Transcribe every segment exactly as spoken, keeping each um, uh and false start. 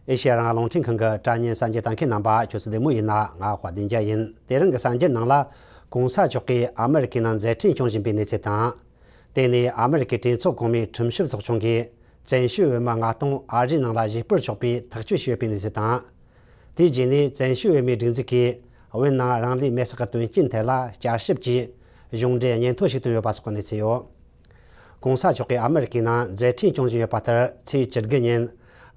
ཨེ་ཤེ་ཡ་རང་དབང་རླུང་འཕྲིན་ཁང་གི་དྲ་བརྙན་གསར་འགྱུར་ལྟ་མཁན་རྣམ་པ། ཁྱོད་ཚོ་བདེ་མོ་ཡིན་ན། ང་དཔལ་ལྡན་རྒྱལ་ཡིན། དེ་རིང་གི་གསར་འགྱུར་ནང་ལ། གོང་ས་མཆོག་གིས་ཨ་མི་རི་ཀའི་ནང་མཛད་འཕྲིན་སྐྱོང་བཞིན་པའི་གནས་ཚུལ་དང་། དེ་ནས་ཨ་མི་རི་ཀའི་གྲོས་ཚོགས་གོང་མའི་ཁྲིམས་ཞིབ་ཚོགས་ཆུང་གིས། བཙན་བྱོལ་བོད་མི་ལྔ་སྟོང་ཨ་རིའི་ནང་ལ་གཞིས་སྤོར་ཆོག་པའི་ཐག་གཅོད་བྱས་ཡོད་པའི་གནས་ཚུལ་དང་། དེའི་རྗེས་ནས་བཙན་བྱོལ་བོད་མིའི་སྒྲིག་འཛུགས་ཀྱིས། བོད་ནང་རང་ལུས་མེར་སྲེག་གི་དོན་རྐྱེན་ཐད་ལ་བསྐྱར་ཞིབ་ཀྱིས། གཞུང་འབྲེལ་སྙན་ཐོ་ཞིག་བཏོན་ཡོད་པ་སོགས་ཀྱི་གནས་ཚུལ་ཡོད། གོང་ས་མཆོག་གིས་ཨ་མི་རི་ཀའི་ནང་མཛད་འཕྲིན་སྐྱོང་བཞིན་ཡོད་པ་ལྟར། ཚེས་བཅུ་དགུ་ཉིན་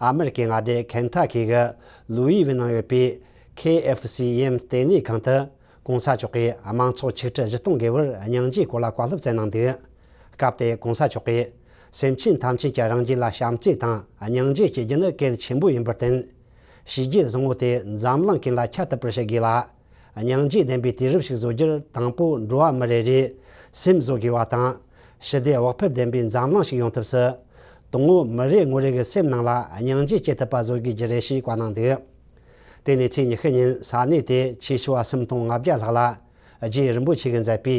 ཨ་མི་རི་ཀའི་མངའ་སྡེ་ཁེན་ཐ་ཁི་གི་ལུའི་ཝི་ནང་ཡོད་པའི་ཁེ་ཨེཕ་སི་ཡི་ཨེམ་ལྟེ་གནས་ཁང་དུ། གོང་ས་མཆོག་གིས་དམངས་ཚོགས་ཆིག་ཁྲི་བཞི་སྟོང་བརྒལ་བར་སྙིང་རྗེའི་སྐོར་ལ་བཀའ་སློབ་སྩལ་གནང་འདུག། སྐབས་དེར་གོང་ས་མཆོག་གིས། སེམས་ཅན་ཐམས་ཅད་ཀྱི་རང་རྒྱུད་ལ་བྱམས་བརྩེ་དང་སྙིང་རྗེ་སྐྱེ་རྒྱུ་ནི་གལ་ཆེན་པོ་ཡིན་པར་བརྟེན། ཕྱི་རྒྱལ་བཟང་བོ་དེ་འཛམ་གླིང་ཀུན་ལ་ཁྱབ་ཐུབ་པར་བྱེད་དགོས་ལ། སྙིང་རྗེ་ལྡན་པའི་དུས་རབས་ཤིག་བཟོ་རྒྱུར། དང་པོ་འགྲོ་བ་མི་རེ་རེས་སེམས་བཟོ་དགོས་པ་དང་། ཞི་བདེ་བག་ཕེབས་ལྡན་པའི་འཛམ་གླིང་ཞིག་ཡོང་ཐབས་སུ། དང་པོ་མི་རེ་ངོ་རེ་གི་སེམས་ནང་ལ་སྙིང་རྗེ་སྐྱེ་ཐུབ་པ་བཟོ་དགོས་རྒྱུ་རེད་ཞེས་བཀའ་གནང་འདུག། དེ་ནས་ཚེས་ཉི་ཤུ་ཉིན་ས་གནས་དེ་ཆོས་ཞུ་བ་སུམ་སྟོང་ལྔ་བརྒྱ་ལྷག་ལ་རྗེ་རིན་པོ་ཆེ་གིས་མཛད་པའི་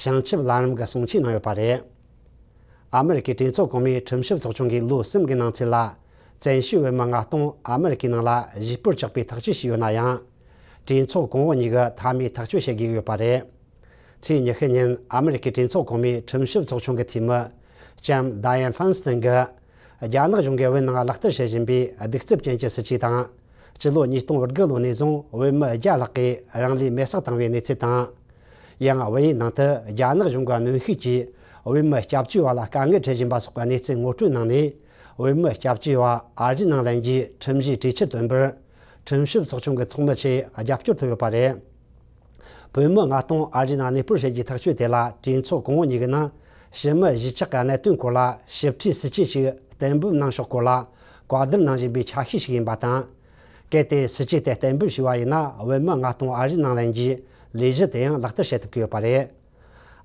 བྱང་ཆུབ་ལམ་རིམ་གྱི་གསུང་ཆོས་གནང་ཡོད་པ་རེད། ཨ་མི་རི་ཀའི་གྲོས་ཚོགས་གོང་མའི་ཁྲིམས་ཞིབ་ཚོགས་ཆུང་གིས་ལོ་གསུམ་གྱི་ནང་ཚུད་ལ། བཙན་བྱོལ་བོད་མི་ལྔ་སྟོང་ཨ་མི་རི་ཀའི་ནང་ལ་གཞིས་སྤོར་ཆོག་པའི་ཐག་གཅོད་བྱས་ཡོད་ན་ཡང་། གྲོས་ཚོགས་གོང་འོག་གཉིས་ཀྱིས་མཐའ་མའི་ཐག་གཅོད་བྱེད་དགོས་ཡོད་པ་རེད། ཚེས་ཉི་ཤུ་ཉིན་ཨ་མི་རི་ཀའི་གྲོས་ཚོགས་གོང་མའི་ཁྲིམས་ཞིབ་ཚོགས་ཆུང་གི་འཐུས་མི་ལྕམ་Dianne Feinstein་གྱིས། རྒྱ་ནག་གཞུང་གིས་བོད་ནང་ལག་བསྟར་བྱེད་བཞིན་པའི་གདུག་རྩུབ་ཅན་གྱི་སྲིད་བྱུས་དང་། སྤྱི་ལོ་ཉིས་སྟོང་དགུ་ལོ་ནས་བཟུང་བོད་མི་བརྒྱ་ལྷག་གིས་རང་ལུས་མེར་སྲེག་བཏང་བའི་གནས་ཚུལ་དང་། ཡང་བལ་ཡུལ་ནང་དུ་རྒྱ་ནག་གཞུང་གི་གནོན་ཤུགས་ཀྱིས་བོད་མི་སྐྱབས་བཅོལ་བ་ལ་དཀའ་ངལ་འཕྲད་བཞིན་པ་སོགས་ཀྱི་གནས་ཚུལ་ངོ་སྤྲོད་གནང་ནས། བོད་མི་སྐྱབས་བཅོལ་བ་ཨ་རིའི་ནང་ལེན་རྒྱུའི་ཁྲིམས་གཞིའི་གྲོས་ཆོད་བཏོན་པར། ཁྲིམས་ཞིབ་ཚོགས་ཆུང་གི་ཚོགས་མི་ཆེས་རྒྱབ་སྐྱོར་ཐོབ་ཡོད་པ་རེད། བོད་མི་ལྔ་སྟོང་ཨ་རིའི་ནང་གནས་སྤོར་བྱེད་རྒྱུའི་ཐག་གཅོད་དེ་ལ། གྲོས་ཚོགས་གོང་འོག་གཉིས་ཀྱི་ནང་ཕྱི་མི་གཞིས་ཆགས་ཀྱི་གནད་དོན་སྐོར་ལ་ཞིབ་ཕྲའི་སྲིད་བྱུས་ཤིག་གཏན་འབེབས་གནང་ཕྱོགས་སྐོར་ལ་བཀའ་བསྡུར་གནང་བཞིན་པའི་ཆ་ཤས་ཤིག་ཡིན་པ་དང་། གལ་ཏེ་སྲིད་བྱུས་དེ་གཏན་འབེབས་བྱས་པ་ཡིན་ན། བོད་མི་ལྔ་སྟོང་ཨ་རིའི་ནང་ལེན་རྒྱུའི་ལས་གཞི་དེ་ཡང་ལག་བསྟར་བྱེད་ཐུབ་ཀྱི་ཡོད་པ་རེད།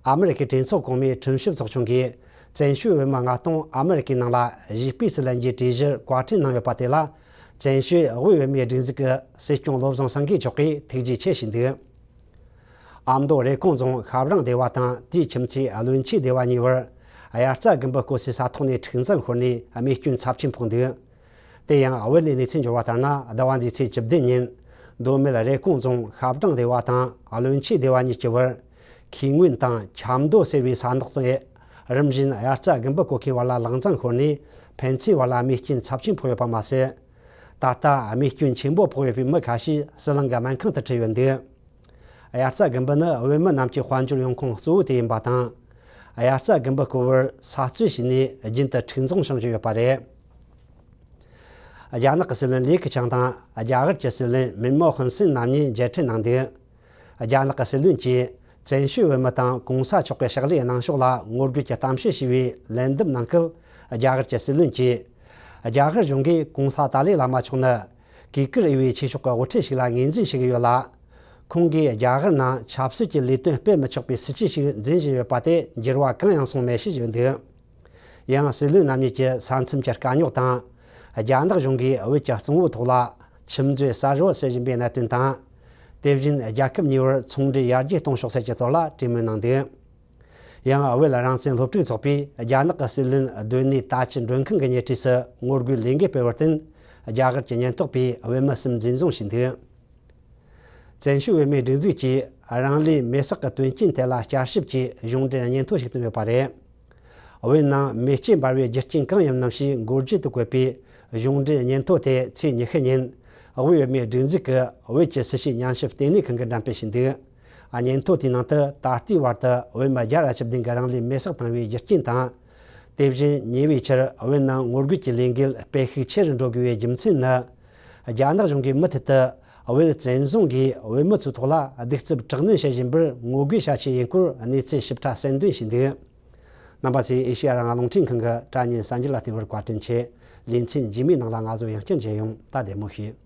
ཨ་མི་རི་ཀའི་གྲོས་ཚོགས་གོང་མའི་ཁྲིམས་ཞིབ་ཚོགས་ཆུང་གིས། བཙན་བྱོལ་བོད་མི་ལྔ་སྟོང་ཨ་མི་རི་ཀའི་ནང་ལ་གཞིས་སྤོས་སུ་ལེན་རྒྱུའི་གྲོས་གཞིར་བཀའ་འཁྲོལ་གནང་ཡོད་པ་དེ་ལ། བཙན་བྱོལ་དབུས་བོད་མིའི་སྒྲིག་འཛུགས་ཀྱི་སྲིད་སྐྱོང་བློ་བཟང་སེང་གེ་མཆོག་གིས་ཐུགས་རྗེ་ཆེ་ཞུས་འདུག། ཨ་མདོ་རེབ་གོང་རྫོང་ཤབ་རིང་སྡེ་བ་དང་དེའི་ཁྱིམ་མཚེས་བློན་ཆེན་སྡེ་བ་གཉིས་བར། དབྱར་རྩྭ་དགུན་འབུ་བརྐོ་སའི་ས་ཐོག་ནས་འཁྲུག་འཛིང་ཤོར་ནས་རྨས་སྐྱོན་ཚབས་ཆེན་ཕོག་འདུག། དེ་ཡང་བོད་ལས་གནས་ཚུལ་འབྱོར་བ་ལྟར་ན། ཟླ་བ་འདིའི་ཚེས་བཅུ་བདུན་ཉིན། མདོ་སྨད་རེབ་གོང་རྫོང་ཤབ་རིང་སྡེ་བ་དང་བློན་ཆེན་སྡེ་བ་གཉིས་ཀྱི་བར། ཁེ་སྔོན་དང་ཁྱམས་རྡོ་ཟེར་བའི་ས་ཐོག་ཏུ། རིམ་བཞིན་དབྱར་རྩྭ་དགུན་འབུ་བརྐོ་མཁན་བར་ལ་ལག་འཛིང་ཤོར་ནས། ཕན་ཚུན་བར་ལ་རྨས་སྐྱོན་ཚབས་ཆེན་ཕོག་ཡོད་པ་མ་ཟད། ད་ལྟ་རྨས་སྐྱོན་ཆེན་པོ་ཕོག་ཡོད་པའི་མི་ཁ་ཤས་ཟི་ལིང་གི་སྨན་ཁང་དུ་ཁྲིད་ཡོད་འདུག། དབྱར་རྩྭ་དགུན་འབུ་ནི་བོད་མི་རྣམས་ཀྱི་དཔལ་འབྱོར་ཡོང་ཁུངས་གཙོ་བོ་དེ་ཡིན་པ་དང་། དབྱར་རྩྭ་དགུན་འབུ་བརྐོ་བར་ས་རྩོད་བྱས་ནས་རྒྱུན་དུ་འཁྲུག་འཛིང་བྱུང་བཞིན་ཡོད་པ་རེད། རྒྱ་ནག་གི་སྲིད་བློན་ལི་ཁེ་ཆང་དང་རྒྱ་གར་གྱི་སྲིད་བློན་མོན་མོ་ཧན་སིན་རྣམ་གཉིས་མཇལ་འཕྲད་གནང་འདུག། རྒྱ་ནག་གི་སྲིད་བློན་གྱིས་བཙན་བྱོལ་བོད་མི་དང་གོང་ས་མཆོག་གི་ཕྱག་ལས་གནང་ཕྱོགས་ལ་ངོ་རྒོལ་གྱི་གཏམ་བཤད་ཞུས་པའི་ལན་འདེབས་གནང་སྐབས། རྒྱ་གར་གྱི་སྲིད་བློན་གྱིས། རྒྱ་གར་གཞུང་གིས་གོང་ས་ཏཱ་ལའི་བླ་མ་མཆོག་ནི་གུས་བཀུར་འོས་པའི་ཆོས་ཕྱོགས་ཀྱི་དབུ་ཁྲིད་ཞིག་ལ་ངོས་འཛིན་བྱེད་ཀྱི་ཡོད་ལ། ཁོང་གིས་རྒྱ་གར་ནང་ཆབ་སྲིད་ཀྱི་ལས་དོན་སྤེལ་མི་ཆོག་པའི་སྲིད་བྱུས་ཤིག་འཛིན་བཞིན་ཡོད་པ་དེ་འགྱུར་བ་གང་ཡང་སོང་མེད་ཞེས་བརྗོད་འདུག། ཡང་སྲིད་བློན་རྣམ་གཉིས་ཀྱིས་ས་མཚམས་ཀྱི་དཀའ་རྙོག་དང་། རྒྱ་ནག་གཞུང་གིས་བོད་ཀྱི་གཙང་བོའི་ཐོག་ལ་ཆུ་མཛོད་གསར་བཟོ་བྱེད་བཞིན་པའི་གནད་དོན་དང་། དེ་བཞིན་རྒྱལ་ཁབ་གཉིས་བར་ཚོང་འབྲེལ་ཡར་རྒྱས་གཏོང་ཕྱོགས་སོགས་ཀྱི་ཐོག་ལ་གྲོས་མོལ་གནང་འདུག། ཡང་བོད་རང་བཙན་སློབ་ཕྲུག་ཚོགས་པས་རྒྱ་ནག་གི་སྲིད་བློན་སྡོད་གནས་ད་ཅི་མགྲོན་ཁང་གི་ཉེ་འཁྲིས་སུ་ངོ་རྒོལ་ལས་འགུལ་སྤེལ་བར་བརྟེན། རྒྱ་གར་གྱི་ཉེན་རྟོག་པས་བོད་མི་གསུམ་འཛིན་བཟུང་བྱས་འདུག། བཙན་བྱོལ་བོད་མིའི་སྒྲིག་འཛུགས་ཀྱིས་རང་ལུས་མེར་སྲེག་གི་དོན་རྐྱེན་ཐད་ལ་བསྐྱར་ཞིབ་ཀྱིས་གཞུང་འབྲེལ་སྙན་ཐོ་ཞིག་བཏོན་ཡོད་པ་རེད། བོད་ནང་མེ་ལྕེ་འབར་བའི་རྒྱུ་རྐྱེན་གང་ཡིན་ནམ་ཞེས་མགོ་བརྗོད་དུ་བཀོད་པའི་གཞུང་འབྲེལ་སྙན་ཐོ་དེ་ཚེས་ཉི་ཤུ་ཉིན་དབུས་བོད་མིའི་སྒྲིག་འཛུགས་ཀྱི་བོད་ཀྱི་སྲིད་བྱུས་ཉམས་ཞིབ་ལྟེ་གནས་ཁང་གིས་འགྲེམས་སྤེལ་བྱས་འདུག། སྙན་ཐོ་དེའི་ནང་དུ་ད་ལྟའི་བར་དུ་བོད་མི་བརྒྱ་ར་བཅུ་བདུན་གྱིས་རང་ལུས་མེར་སྲེག་བཏང་བའི་རྒྱུ་རྐྱེན་དང་། དེ་བཞིན་ཉེ་བའི་ཆར་བོད་ནང་ངོ་རྒོལ་གྱི་ལས་འགུལ་སྤེལ་ཤུགས་ཆེ་རུ་འགྲོ་དགོས་པའི་རྒྱུ་མཚན་ནི། རྒྱ་ནག་གཞུང་གིས་མུ་མཐུད་དུ་བོད་བཙན་བཟུང་གིས་བོད་མི་ཚོའི་ཐོག་ལ་གདུག་རྩུབ་དྲག་གནོན་བྱེད་བཞིན་པར་ངོ་རྒོལ་བྱ་ཆེད་ཡིན་སྐོར་གནས་ཚུལ་ཞིབ་ཕྲ་གསལ་འདོན་བྱས་འདུག། རྣམ་པ་ཚོས་ཨེ་ཤེ་ཡ་རང་དབང་རླུང་འཕྲིན་ཁང་གི་དྲ་བརྙན་གསར་འགྱུར་ལ་བལྟས་པར་བཀའ་དྲིན་ཆེ། ལེ་ཚན་རྗེས་མའི་ནང་ལ་ང་ཚོ་ཡང་བསྐྱར་མཇལ་ཡོང་། ད་བདེ་མོ་བྱོས།